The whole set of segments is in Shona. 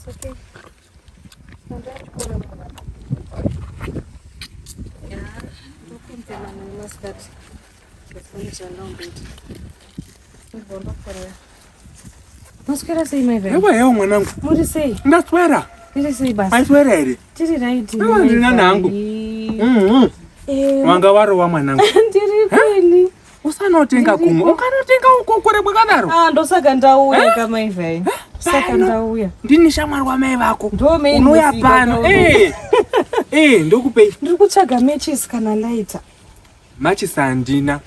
It's okay. Maswera sei mai Vhai? Ewa hewo mwanangu. Muri sei? Ndaswera. Tiri sei basa? Maiswera here? Tiri right. Ewa ndina nangu. Mhm. Eh, Wanga warowa mwanangu. ndiri kwini. Usanotenga kumwe. Ukanotenga uko kure kwakadaro. Ah, ndosaka ndauya ka mai Vhai. Saka Pano. ndauya. Ndini shamwari wamai vako. Ndo main Unouya musika pano. kauno. Eh. Eh, ndokupei. Ndiri kutsvaga matches kana lighter. Machisi handina.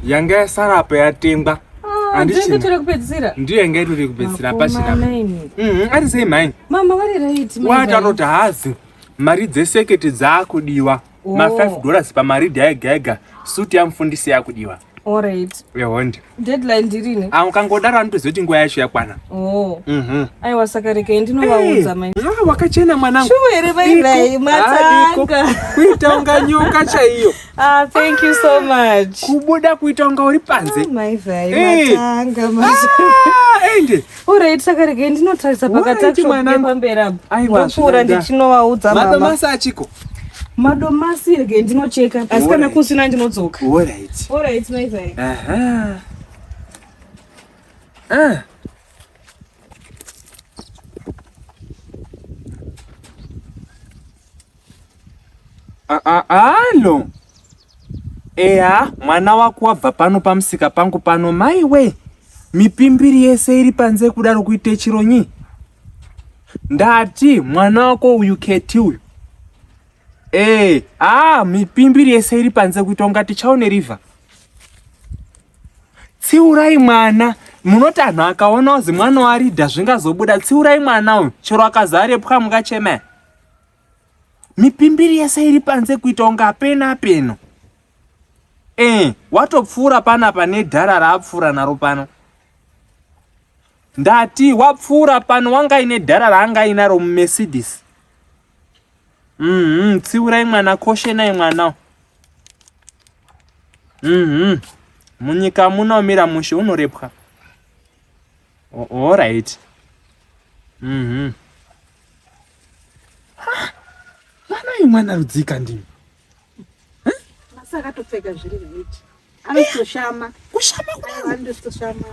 Yanga yasara apa yatengwa. Ah, Handichina. ndiri kutora kupedzisira. Ndiyo yanga itori kupedzisira pachina. Vakomana imi. Mhm, ari sei mhai? Mama vari right. mai Vhai. Wataroti hazi mari dzesekete dzaakudiwa. Oh. Ma 5 dollars pamaridhi ega ega. Suti yamufundisi yakudiwa. Alright. Yehonde. Deadline ndirini? Ah, ukangodaro anotoziva kuti nguva yacho yakwana. Oh. Mhm. Aiwa saka regai ndinovaudza mai. Ah, wakachena mwanangu. Shuwa here mai Vhai Diko. Ah, diko. matanga. Kuita unga nyoka chaiyo. Ah, thank you so much. Kubuda kuita unga uri panze. Ah, mai Vhai Eh. matanga. matanga. Ah, ende. Alright, saka regai ndinotarisa Alright, pakati mwanangu. pamberi apo. Aiwa, Ndopfuura zvinoda. ndichinovaudza mama. Madomasi achiko. Madomasi regai ndinocheka. Asi kana Alright. kusina ndinodzoka. Alright. Alright, mai Vhai. Aha. Ah. Ah, ah, alo. Eya, mwana wako wabva pano pamusika pangu pano maiwe. Mipimbiri yese iri panze kudaro kuite chironyi. Ndati mwana wako uyu Keti uyu. Eh, ah, mipimbiri yese iri panze kuita kunga tichaone river. Tsiurai mwana. Munoti anhu akaona uzi mwana waridha zvingazobuda. Tsiurai mwana uyu. Chero akazarepwa mungachema. Mipimbiri yese iri panze kuita kunga apena apeno. Eh, watopfuura panapa nedhara raapfuura naro pano. Ndati wapfuura pano wanga ine dhara raanga inaro muMercedes. Mhm, tsiurai mwana koshenai mwana. Mhm. Munyika munomira mushe unorepwa. All right. Mhm. Ha! Mwana uyu mwana rudzika ndini. Masi akatopfeka zviri right. Anotoshama. Kushama kudaro. Anotoshama.